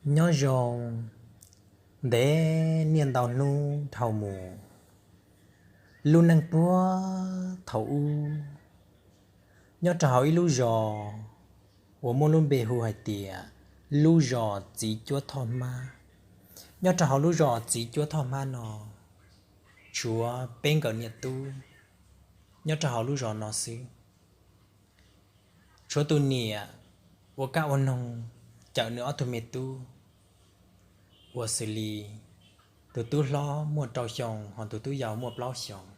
Nyob zoo, ntev niaj ntau hnub dhau mus, lub neej puag thaum ub, nyob rau hauv ib lub zos uas muaj lub npe hu hais tias lub zos Txiv Cuab Thoj Hmab. Nyob rau hauv lub zos Txiv Cuab Thoj Hmab no, tshuav peb nkawm niam tub nyob rau hauv lub zos no xwb. Tshuav tus niam ua kab ua noog cawm nws ob tug me tub, uas xws li tus tub hlob muaj rau xyoo, ho tus tub yau muaj plaub xyoos.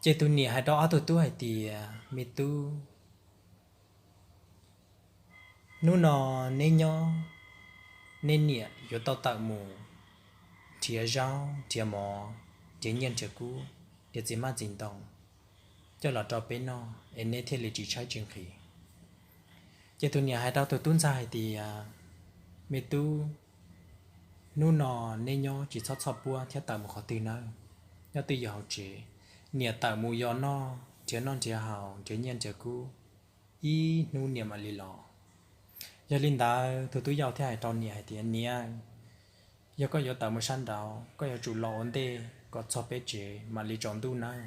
Ces tus niam hais rau ob tug tub hais tias, Me tub, hnub no neb nyob, neb niam yuav tau tawm mus nrhiav zaub, nrhiav mov, nrhiav nyiaj nrhiav kub, nrhiav txiv hmab txiv ntoo coj los rau peb noj es neb thiaj li tsis tshaib tsis nqhis. Ces tus niam hais rau tus tub ntxawg hais tias, Me tub, hnub no neb nyob tsis txhob txhoj puab thiab tawm mus qhov twg nawb, nyob twj ywm hauv tsev. Niam tawm mus yos noj, nrhiav noj nrhiav haus, nrhiav nyiaj nrhiav kub, ib hnub niam mam li los. Yog li ntawd tus tub yau thiaj hais rau niam hais tias, Niam, yog koj yuav tawm mus sab nraud, koj yuav tsum los ua ntej kom txog peb tsev mam li tsaus ntuj nawb,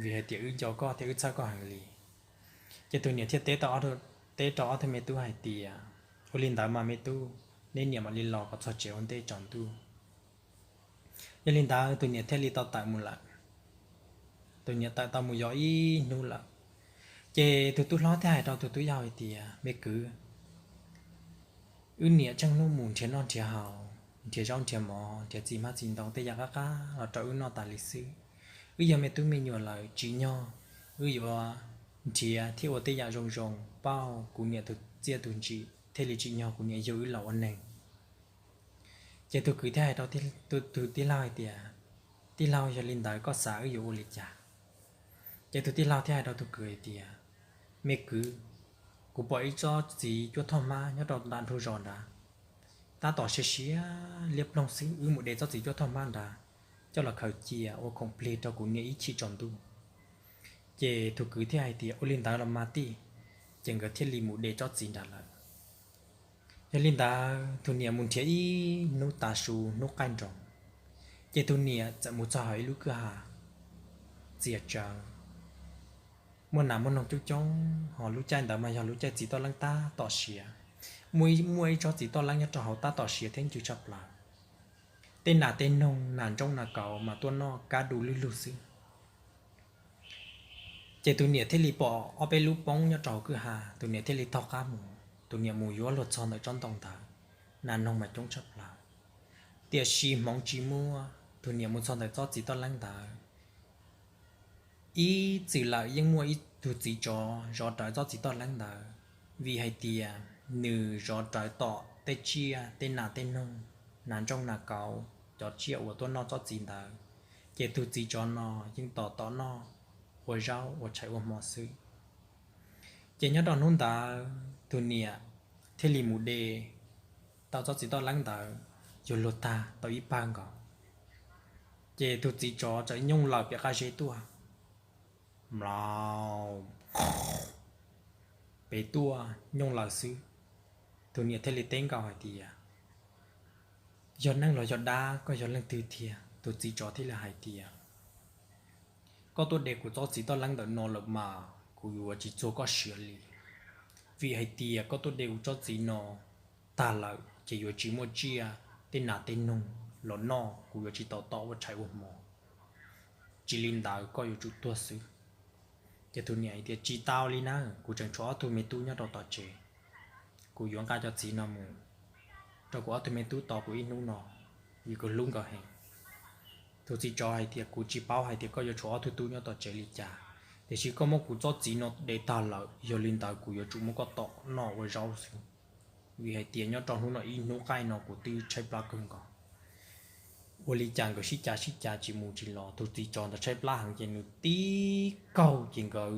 vim hais tias wb nco koj thiab wb txhawj koj heev li. Ces tus niam thiaj teb rau ob tug me tub hais tias, Ua li ntawd mas me tub, neb niam mam li los kom txog tsev ua ntej tsaus ntuj. Yog li ntawd tus niam thiaj li tau tawm mus lawm. Tus niam tawm tau mus yos ib hnub lawm, ces tus tub hlob thiaj hais rau tus tub yau hais tias, Me kwv, wb niam tsheej hnub mus nrhiav noj nrhiav haus, nrhiav zaub nrhiav mov, nrhiav txiv hmab txiv ntoo tej yam qab qab los rau wb noj tas li xwb. Wb yog me tub me nyuam lawm tsim nyog wb yuav nrhiav thiab ua tej yam zoo zoo pauj kuv niam tus txiaj tus ntsim thiaj li tsim nyog kuv niam yug wb los ua neeg. Ces tus kwv thiaj hais rau tus tij laug hais tias, Tij laug, yog li ntawd koj xav wb yuav ua li cas? Ces tus tij laug thiaj hais rau tus kwv hais tias, Me kwv, kuv pom ib tsob txiv cuab thoj hmab nyob rau nram ntug zos nrad, tab tom siav siav liab ploog xwb, wb mus de tsob txiv cuab thoj hmab nrad coj los khaws cia ua khoom plig rau kuv niam ib chim tsaus ntuj. Ces tus kwv thiaj hais tias, Ua li ntawd los mas tij. Ces nkawd thiaj li mus de tsob txiv nrad lawm. Yog li ntawd tus niam mus nrhiav ib hnub tav su hnub qaij nroos, ces tus niam txawm mus txog hauv ib lub kwj ha txias tsawv, muaj nas muaj noog coob coob, ho lub caij ntawd mas yog lub caij txiv toj leeb tab tom siav. Muaj ib, muaj ib tsob txiv toj leeb nyob rau hauv tab tom siav thiab ncw tshaj plaws. Tej nas tej noog, nas ntsooj nas kauv mas tuaj noj kab du lwj lug xwb. Ces tus niam thiaj li pom ob peb lub poob nyob rau hauv kwj ha, tus niam thiaj li taug qab mus. Tus niam mus yuav luag txog ntawm tsob ntoo ntawd, nas noog mas coob tshaj plaws, tiam sis hmoov tsis muaj. Tus niam mus txog ntawm tsob txiv toj leeb ntawd, ib txwm lawm yeej muaj ib tug txiv tsov zov rawv tsob txiv toj leeb ntawd, vim hais tias nws zov rawv tom tej tsiaj, tej nas tej noog, nas ntsooj nas kauv, cov tsiaj uas tuaj noj tsob txiv ntawd, ces tus txiv tsov no yeej tos tom noj ua zaub ua tshais ua hmo xwb. Ces nyob rau hnub ntawd tus niam thiaj li mus de tau tsob txiv toj leeb ntawd, yuav luag tag tau ib pawg nkaus, ces tus txiv tsov txawm nyooj laws pem qab zeb tuaj, mlaus pem tuaj nyooj laws xwb. Tus niam thiaj li teb nkaus hais tias, Yog neeg los yog dab, koj yog leej twg tiag? Tus txiv tsov thiaj li hais tias, Koj tuaj de kuv tsob txiv toj leeb ntawm no lawm mas kuv yuav tsis txuag koj siav li, vim hais tias koj tuaj de kuv tsob txiv no tag lawm ces yuav tsis muaj tsiaj, tej nas tej noog los noj, kuv yuav tsis tau tom ua tshais ua hmo. Tsis li ntawd koj yuav tsum tuag xwb. Ces tus niam hais tias, Tsis tau li na, kuv tseem tshuav ob tug me tub nyob rau tom tsev, kuv yuav nqa cov txiv no mus rau kuv ob tug me tub tos kuv ib hnub no, vim kuv hlub nkawd heev. Tus txiv tsov hais tias, Kuv tsis paub hais tias koj yuav tshuav ob tug tub nyob tom tsev li cas, tiam sis koj muab kuv tsob txiv no de tag lawm, yog li ntawd kuv yuav tsum muab koj tom noj ua zaub xwb, vim hais tias nyob rau hnub no ib hnub qaij no kuv twb tshaib plab kawg nkaus. Ua li cas nkawd sib cav sib cav tsis mus tsis los, tus txiv tsov ntawd tshaib plab heev ces nws tib kaug ces nkawd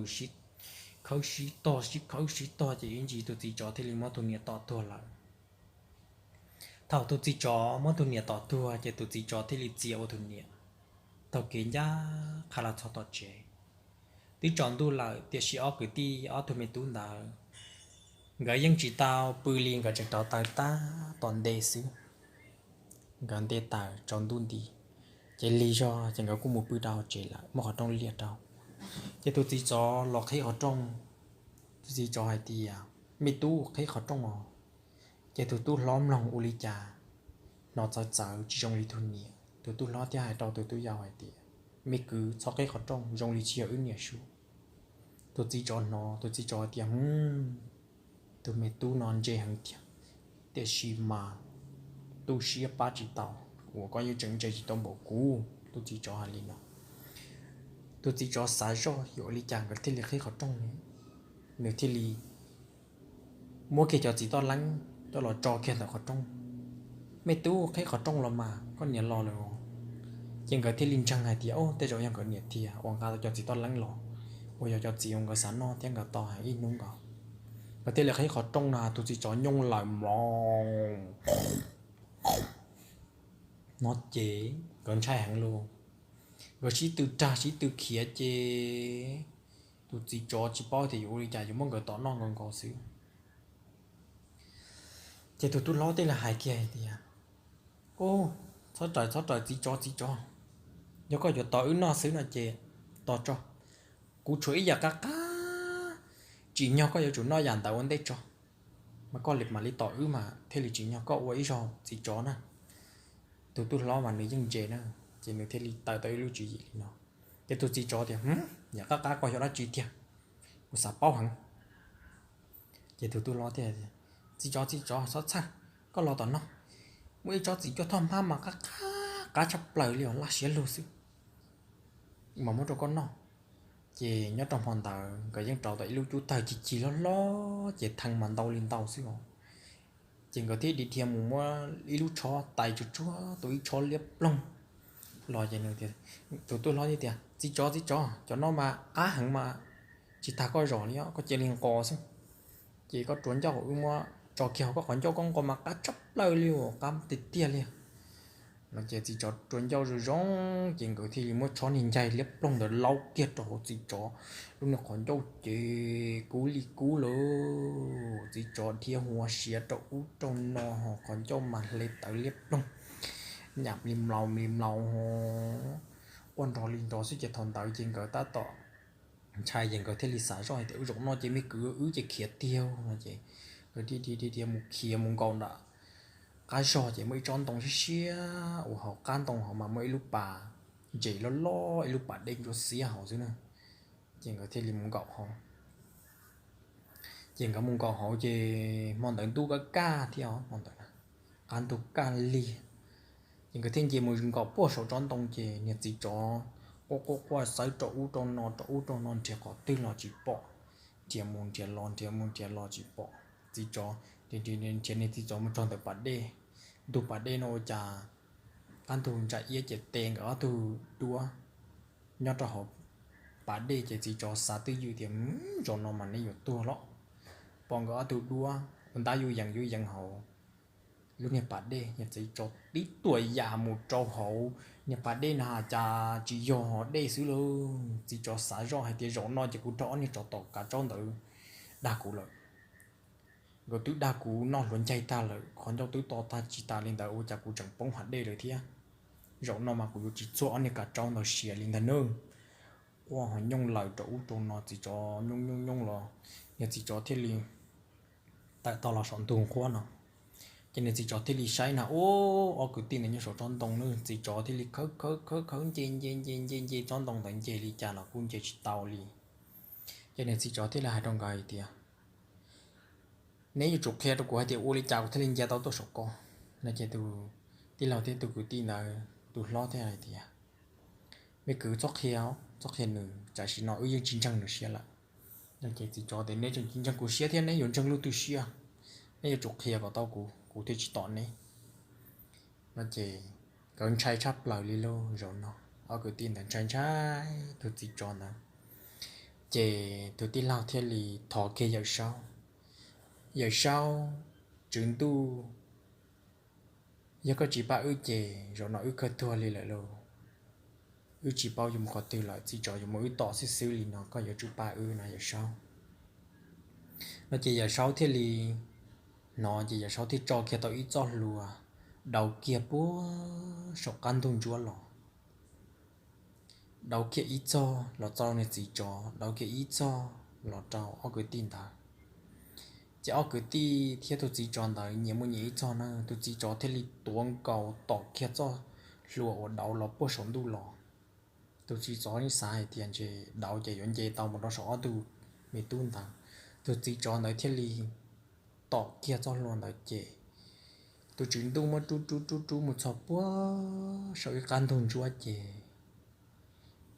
khawb sib tog sib khawb sib tog ces ib ntsis tus txiv tsov thiaj li muab tus niam tom tuag lawm. Thaum tus txiv tsov muab tus niam tom tuag ces tus txiv tsov thiaj li txia ua tus niam taug kev ncaj qha los txog tom tsev. Twb tsaus ntuj lawm tiam sis ob kwv tij ob tug me tub ntawd Nkawd yeej tsis tau pw li, nkawd tseem rauv taws tab tom nte xwb. Nkawd nte taws tsaus ntuj nti, ces lig zog ces nkawd kuj mus pw rau hauv tsev lawm, muab qhov rooj liaj rau. Ces tus txiv tsov los qhib qhov rooj. Tus txiv tsov hais tias, me tub, qhib qhov rooj os. Ces tus tub hlob mloog ua li cas, hnov txawv txawv tsis zoo li tus niam. Tus tub hlob thiaj hais rau tus tub yau hais tias, me kwv, txhob qhib qhov rooj, zoo li tsis yog wb niam su. Tus txiv tsov hnov, tus txiv tsov hais tias, tus me tub no ntse heev tiag, tiam sis mas tu siab pab tsis tau, uas koj yeej tseem ntse tsis tau npaum kuv. Tus txiv tsov hais li no. Tus txiv tsov xav zoj yuav ua li cas nkawd thiaj li qhib qhov rooj, nws thiaj li muab kiag cov txiv toj leeb coj los tso kiag ntawm qhov rooj. Me tub, qhib qhov rooj los mas, koj niam los lawm. Ces nkawd thiaj li ntseeg hais tias, o, tej zaum yog nkawd niam tiag uas nqa tau cov txiv toj leeb los, uas yog cov txiv uas nkawd xav noj thiab nkawd tos heev ib hnub nkaus. Nkawd thiaj li qhib qhov rooj no, tus txiv tsov nyooj lawm mloog no ces nkawd ntshai heev lawm. Nkawd sib tw rag sib tw khiav ces tus txiv tsov tsis paub tias yuav ua li cas, yuav muab nkawd tom noj nkaus nkaus xwb. Ces tus tub hlob thiaj li hais kiag hais tias, u, txhob raws txhob raws txiv tsov, txiv tsov, yog koj yuav tom wb noj xwb no ces tom tso, kuv tshuav ib yam qab qab tsim nyog koj yuav tsum noj yam ntawd ua ntej tso, mas koj li mam li tom wb mas thiaj li tsim nyog koj ua ib zaug txiv tsov na. Tus tub hlob mas nws yeej ntse na, ces nws thiaj li tawm tau ib lub tswv yim li no. Ces tus txiv tsov tias, yam qab qab ko yog dab tsi tiag, kuv xav paub heev. Ces tus tub hlob thiaj tias, txiv tsov, txiv tsov, txhob txhawj, koj los tom no, muaj ib tsob txiv cuaj thoj hmab mas qab qab, qab tshaj plaws li os, laj siab lug xwb, mas muab rau koj noj. Ces nyob rau hmo ntawd nkawd yeej rauv tau ib lub cub tawg ci ci hlob hlob ces thee mas ntau li ntau xwb os. Ces nkawd thiaj dhia mus muab ib lub tshob tais tsuag tsuag tau ib tshob liab ploog los ces tus tub hlob thiaj tias, txiv tsov, txiv tsov, cov no mas qab heev mas tsis tas koj zom li os, koj cia li nqos xwb. Ces koj rua ncauj, wb muab tso kiag hauv koj qhov ncauj, koj nqos mas qab tshaj plaws li os, qab tiag tiag li. No ces txiv tsov rua ncauj zoo zoo, ces nkawd thiaj li muab tshob niag ncaig liab ploog ntawd laub kiag rau hauv txiv tsov lub niag qhov ncauj ces kub li kub lawm. Txiv tsov dhia huav siav rau ub rau no, qhov ncauj mas hle tawv liab ploog, nyam li mlaus li mlaus, quaj nrov li nrov xwb. Ces thaum ntawd ces nkawd tab tom ntshai ces nkawd thiaj li xav zoj hais tias, zaum no ces me kwv wb ces khiav tiag no ces nkawd dhia dhia mus khiav mus nkaum nram qab zog ces muaj ib tsob ntoo siab siab uas hauv qab ntoo hauv mas muaj ib lub pas ntses loj loj, ib lub pas dej ntsuab xiab hauv xwb na. Ces nkawd thiaj li mus nkaum hauv. Ces nkawd mus nkaum hauv ces hmo ntawd ntuj kaj kaj thiab os, hmo ntawd qab ntug kaj liag. Ces nkawd thiaj nce mus nkaum puag saum tsob ntoo ces niag txiv tsov quaj quaj quaj xawb rau ub rau no rau ub rau no nrhiav qhov twg los tsis pom, nrhiav mus nrhiav los nrhiav mus nrhiav los tsis pom txiv tsov. Nrhiav niag txiv tsov mus txog ntawm pas dej, ntug pas dej no ua cas qab ntug ntsa iab ces tes nkawd ob tug duab nyob rau hauv pas dej ces txiv tsov xav twj ywm tias, zaum no mas neb yuav tuag los. Pom nkawd ob tug duab ua ntab yuj yees yuj yees hauv lub niag pas dej, niag txiv tsov tib tuam yam mus rau hauv niag pas dej no cas tsis yog dej xwb lauj. Txiv tsov xav zoj hais tias zaum no ces kuv raug ob niag tsov tom kav tsaub ntawd dag kuv lawm. Nkawd twb dag kuv noj hluav ncaig tag lawm, qhov ncauj twb to tag tsis tas li ntawd ua cas kuv tseem poob hav dej lawm thiab. Zaum no mas kuv yuav tsis txhuaj ob niag kav tsaub ntawd siav li ntag nawb. Quaj ho nyooj lawm rau ub rau no, txiv tsov nyooj nyooj nyooj los, niag txiv tsov thiaj li tawm tau los saum ntug nqhuab no. Ces niag txiv tsov thiaj li saib na, ub, ob kwv tij ntawd nyob saum tsob ntoo na, txiv tsov thiaj li khawb khawb khawb khawb nce nce nce nce nce tsob ntoo ntawd, nce li cas los kuj nce tsis tau li. Ces niag txiv tsov thiaj li hais rau nkawd hais tias, neb yuav tsum qhia rau kuv hais tias ua li cas kuv thiaj li nce tau tuaj saum ko. No ces tus tij laug thiab tus kwv tij ntawd tus hlob thiaj hais tias, me kwv, txhob qhia, txhob qhia nws, tam sim no wb yeej tsis ntseeg nws siab lawm. No ces txiv tsov tias, neb tseem tsis ntseeg kuv siab thiab neb yuav ntseeg leej twg siab? Neb yuav tsum qhia kom tau kuv, kuv thiaj tsis tom neb. No ces nkawd ntshai tshaj plaws li lauj. Zaum no ob kwv tij ntawd ntshai ntshai tus txiv tsov ntawd, ces tus tij laug thiaj li thov kiag Yawm Saub, Yawm Saub, tswv ntuj, yog koj tsis pab wb ces zaum no wb kawg tuag li lawm lauj. Wb tsis paub yuav mus qhov twg lawm, txiv tsov yuav muab wb tom xwb xwb li no, koj yuav tsum pab wb na Yawm Saub. Ces Yawm Saub thiaj li hnov ces Yawm Saub thiaj tso kiag tau ib txoj hlua dauv kiag puag saum qab ntug ntsuab los, dauv kiag ib txoj los rau niag txiv tsov, dauv kiag ib txoj los rau ob kwv tij ntawd. Ces ob kwv tij thiab tus txiv tsov ntawd nyias muaj nyias ib txoj na, tus txiv tsov thiaj li tuav nkaus tom kiag txoj hlua uas dauv los puag saum ntuj los. Tus txiv tsov yeej xav hais tias ntshe dauv ces yuav nce tau mus rau saum ob tug me tub ntawd. Tus txiv tsov ntawd thiaj li tom kiag txoj hlua ntawd ces tus tswv ntuj muab rub rub rub rub mus txog puag saum ib qab ntug ntsuab ces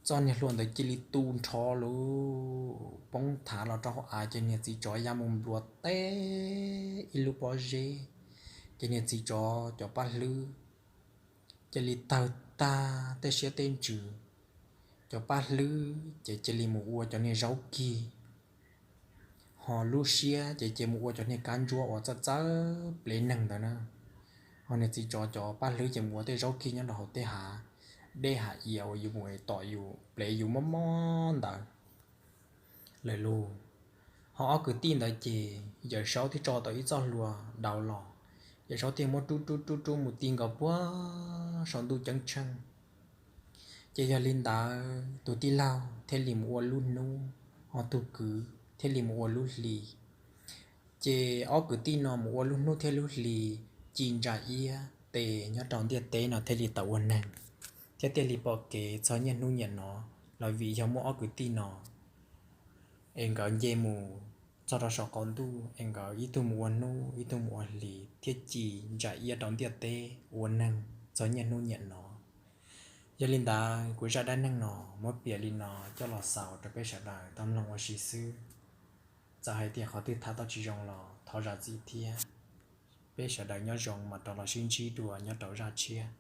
txoj niag hlua ntawd cia li tu nrho lug poob thav los rau hauv av ces niag txiv tsov ya mus nplua teb ib lub pob zeb. Ces niag txiv tsov cov paj hlwb cia li tawg tag tej siab tej ntsws. Cov paj hlwb ces cia li mus ua cov niag zaub kig, ho lub siab ces cia mus ua cov niag kab ntsuab uas txawj txawj plev neeg ntawd na. Ho niag txiv tsov cov paj hlwb ces mus ua tej zaub kig nyob rau hauv tej hav dej hav iav uas yus mus tom yus plev yus mob mob ntawd lawm lauj. Ho ob kwv tij ntawd ces Yawm Saub thiaj tso tau ib txoj hlua dauv los, Yawm Saub thiaj muab rub rub rub rub mus ti nkaus puag saum ntuj ceeb tsheej. Ces yog li ntawd tus tij laug thiaj li mus ua lub hnub, ho tus kwv thiaj li mus ua lub hli. Ces ob kwv tij no mus ua lub hnub thiab lub hli, ci ntsa iab tes nyob rau ntiaj teb no thiaj li tau ua neeg, thiab thiaj li pom kev txog niaj hnub niam no, los vim yog muaj ob kwv tij no es nkawd nce mus txog rau saum qaum ntuj es nkawd ib tug mus ua hnub ib tug mus ua hli thiab ci ntsa iab rau ntiaj teb ua neeg txog niaj hnub niam no. Yog li ntawd kuv zaj dab neeg no muab piav li no coj los xaus rau peb sawv daws tau mloog ua si xwb. Txawm hais tias qhov twg tham tau tsis zoo los thov zam txim thiab. Peb sawv daws nyob zoo mas rov los sib ntsib dua nyob rau zaj tshiab.